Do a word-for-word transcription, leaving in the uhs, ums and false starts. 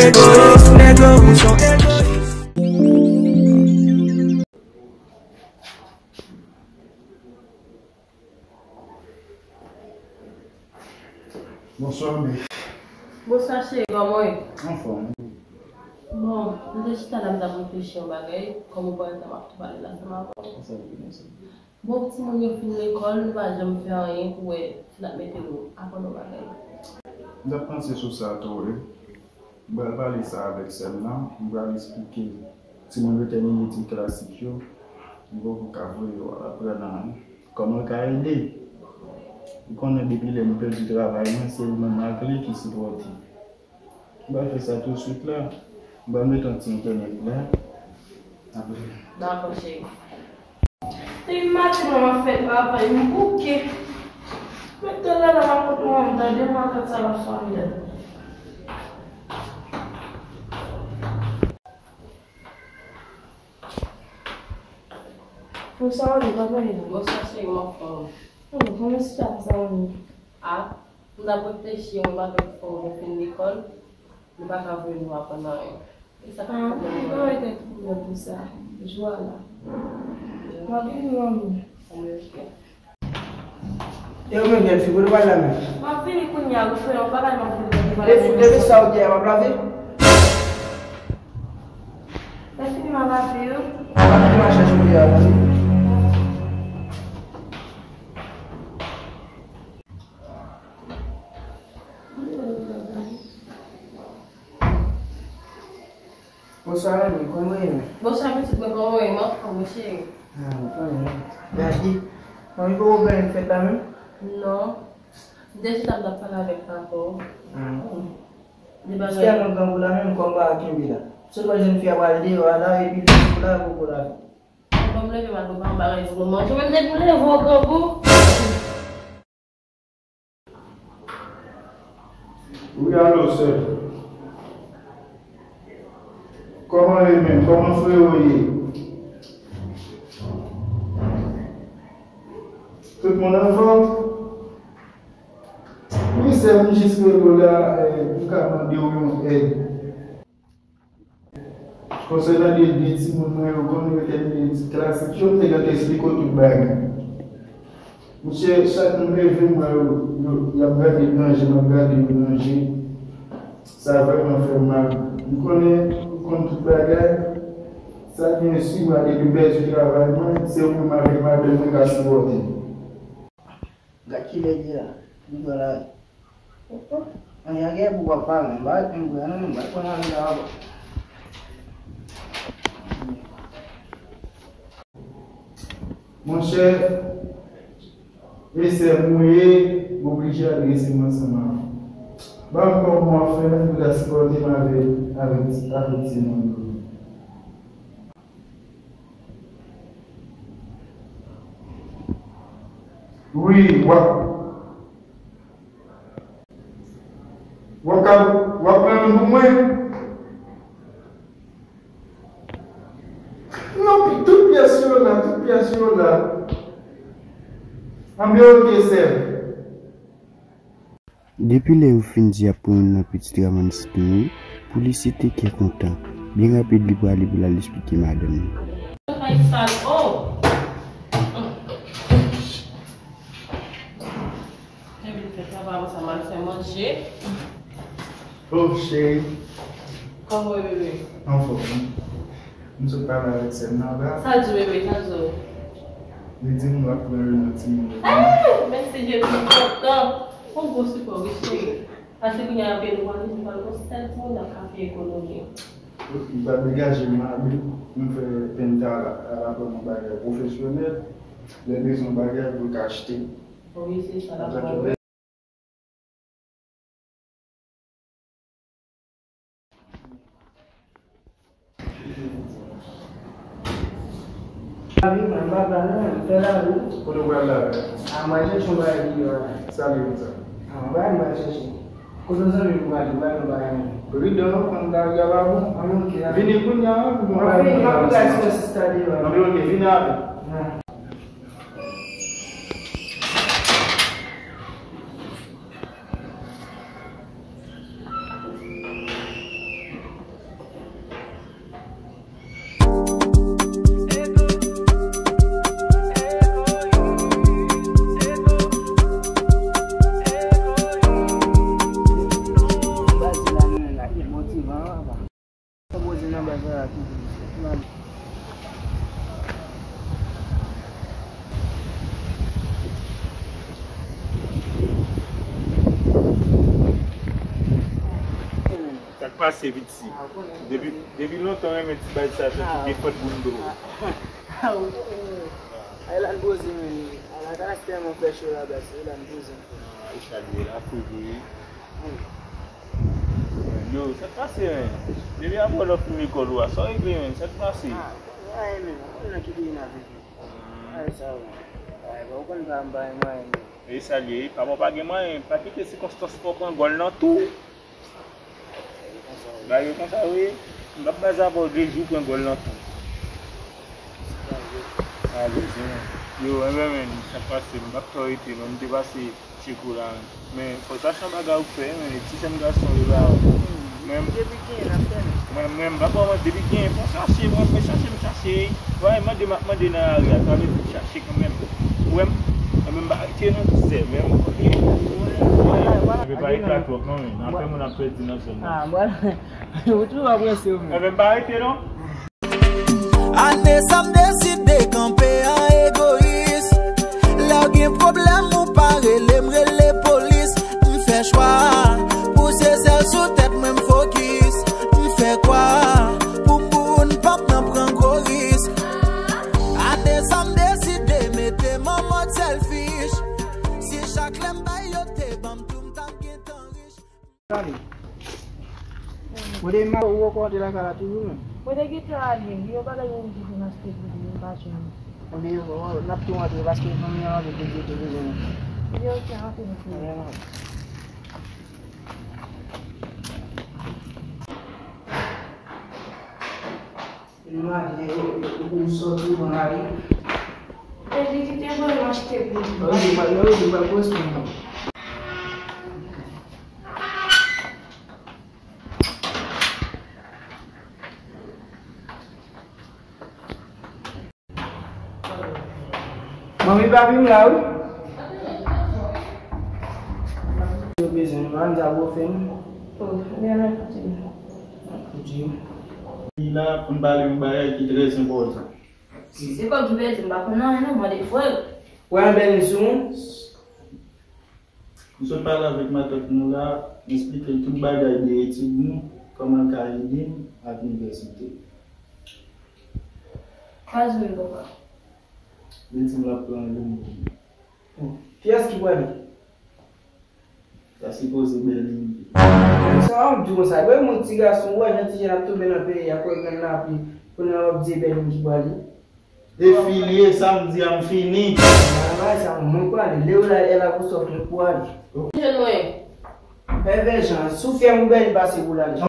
Egoyis, egoyis, egoyis. Bonswa, men. Bonswa, cheri, kòman w ye? Anfòm. Bon, m te chita la, m t ap reflechi yon bagay. Kòm ou pa wè sa m ap tou pale la, sa m ap... Bon, timoun yo fin lekòl, nou pa janm fè anyen pou wè si n ap mete yo aprann yon bagay. M t ap panse sou sa tou, wi. M pral pale sa avèk sè m nan, m pral eksplike timoun yo tèmine etid klasik yo, m poko ka voye yo al aprann anyen. Kòman l ka ede? Ou konnen depi lè m pèdi travay mwen, se ou menm ak li ki sipòte. M pral fè sa tousuit la. M pral mete yon ti entènèt la. Apre. Dakò, cheri. Depi maten mwen ap fè travay, m bouke. Mete lala nan kot mwen, m tande matant sa l ap sonn. Bonswa, Oli, kòman w ye? Bonswa, cheri, m anfòm. Oh, kòman sitiyasyon sa, Oli? Ah, m t ap reflechi, mwen pa fè fò, mwen fin lekòl, nou pa ka voye nou aprann anyen. E sa k ap fè pwoblèm nan? Ah, mwen pa wè gen pwoblèm pou sa. Jou a la. M ap vini, manmi. Anben, oke. E ou menm, jèn fi, kote w pral la menm? M ap vini kounye a, wi, frè, yon bagay m ap vin règle. Leve, leve sa ou di a, m ap lave. Lè fini m a lave yo. Lave machin sou pye a, tande. Bonswa, manmi, kòman w ye menm? Bonswa, pitit mwen, kòman w ye? M anfòm, wi, cheri. Ah, mwen konnen. Gade, manmi poko gen fèt la menm? Non. M te chita m t ap pale avèk papa w. Ah. De bagay. Sè mwen grangou la menm, kòman w pa kenbe la? Sot wè jèn fi a pral deyò a la, epi li grangou la, poko lave. Bon, m leve m al pran bagay pou nou manje. Ou menm depi w leve w grangou. Wi, alo, sè. Kòman w ye menm? Kòman frè w ye? Tout moun anfòm? Wi, sè, m jis rele w la, eh, pou m ka mande w yon èd. Konsènan de, de timoun mwen yo, konnen yo tèmine etid klasik yo, m te gentan eksplike w tout bagay. Monchè, chak m leve, m wè yo, yo, y ap gade danje, m ap gade yo danje. Sa vrèman fè m mal. M konnen, ou konn tout bagay. Sa gen sis mwa depi m pèdi travay mwen, se ou menm avèk madanm mwen k ap sipòte. Gad kilè li ye la. Li pral ale. Anyen gen pou w ap pale, m pa ret menm pou non, m pa konn ale la ankò. Monchè, e sè m ou ye, m oblije adrese m ansanm avè w. Ban m kòman w ap fè menm pou w ta sipòte m avèk, avèk, avèk timoun yo. Wi, w ap, w ap ka, w ap pran youn pou mwen? Non, pi-, tout pyès yo la, tout pyès yo la. Anben, oke, sè m. Depi lè yo fin di y ap pran youn nan pitit Ramansit nou yo, polisye te kè kontan. Byen rapid, li prale pou l al esplike madanm li. Travay sal, oh! Mwen vin fè travay, sa m al fè manje. Oh, cheri. Kòman w ye, bebe? Anfòm, wi. M sot pale avèk sè m nan la. Sa l di w, bebe? Sa l di w? Li di m l ap pran youn nan timoun yo. Ah! Mèsi Jezi, m kontan. Yon gwo sipò, wi, cheri. Paske kounye a, apre nou pral, nou pral gon sèl timoun n ap ka fè ekonomi. Wi, m pral degaje m ale, m fè penta al, al aprann yon bagay pwofesyonèl. Lè bezwen yon bagay pou l ka achte. Wi, se sa l ap fè. Lavi, mwen, m pa pral non, m fè lavi. Kote w pral la? A, mwen chèche yon bagay deyò a. Sa vle di sa? A, yon bagay m pral chèche. Kote zanmi m pral, m pral yon bagay non. Pridan, konn lari a pa bon. Anben, oke, la. Vini kounye a, pou mwen. Anben, m ap pral sou sista deyò a. Anben, oke, vini avè m. A. Pase piti. Depi, depi lontan renmen ti bagay sa, se ki defòt boundo. Ay la n poze men. Ala kras tèlman fè cho la bas, ala n poze. Ay sa li la pou vre. Yo, sa k pase men? Depi apre lè w fin lekòl ou a, sa w regle men, sa k pase? Ay men, ou konn nan ki peyi n ap viv. Ay sa ou. Ay, ou konn pa m pa gen mwayen men. E sa li ye, papa w pa gen mwayen, pa kite sikonstans fè w pran gòl nan tou. Bagay konsa wi. M p ap baz avè w de jou pran gòl nan tou. Alezi men. Yo, enben men, sa k pase, m p ap fè w rete non, m te pase tcheko la men. Men fò w chache yon bagay ou fè men, ti jèn gason yo la. Men depi gen, n ap fè men. Mwen, mwen, m pa ba w manti, depi gen, fò w chache, mwen, mwen chache, m chache. Wè, mande, m ap mande nan lari a, sa vle di m chache kanmenm. Ou wè m? Enben, m pa rete non, ti sè, men m konn gen. Enben, pa eklate twòp non, men. N ap fè moun ap pèdi nan zòn nan. Ah, bon. Ou toujou ap ranse w, men. Enben, m pa rete non. Ane sa m deside kanpe an egoyis. Lè w gen pwoblèm ou pa rele m, rele polis. M fè chwa pou se sèl sou tèt mwen m fokis. M fè kwa pou moun pa m nan pran gwo risk. Ane sa m deside mete m an mòd selfish. Si chak lè m bay yo te ban m tou, m t ap gentan rich. Tande. Mwen te ma ou wè kòte lakay la toujou menm. Mwen te gentan ale, yo bagay yo di pou n achte pou li, m pa jwenn. Mwen te, n ap tou antre paske fanmi an antre pou di te bezwen nou. Yo, ok, antre nou fini. Mwen antre, yo, yo, yo pou m sòti, mwen ale. E li ki te voye m achte pou li. Yo, yo, yo, yo, yo, yo, Manmi, papi, m la wi. Yo bezwen nou, ann sa pou fè nou. Oh, byen, mèsi. Pou di. Li la pou n pale yon bagay ki trè enpòtan. Si se kòb ki pèdi, m pa konn anyen non, mande frè. Wè, anbèl sou. M sot pale avèk matant nou la, m esplike l tout bagay de etid nou, kòman l ka ede m ak inivèsite. Sa l di w, papa? Li di m l ap pran yon moun. Kiyès ki pwale? Sa sipoze Berlin. Sa w ap di konsa, gade moun ti gason, ou wè jan ti jèn ap tonbe nan peyi a, kwè grenn lapli, kounye a w ap di e Berlin ki pwale. E fini, e samdi a m fini. Nan bagay sa, mwen pwale. Lè w la, e la pou sòf mwen pwale. Jèn mwen. Pèvè jan, si w fè m ou bèl pase pou l ale.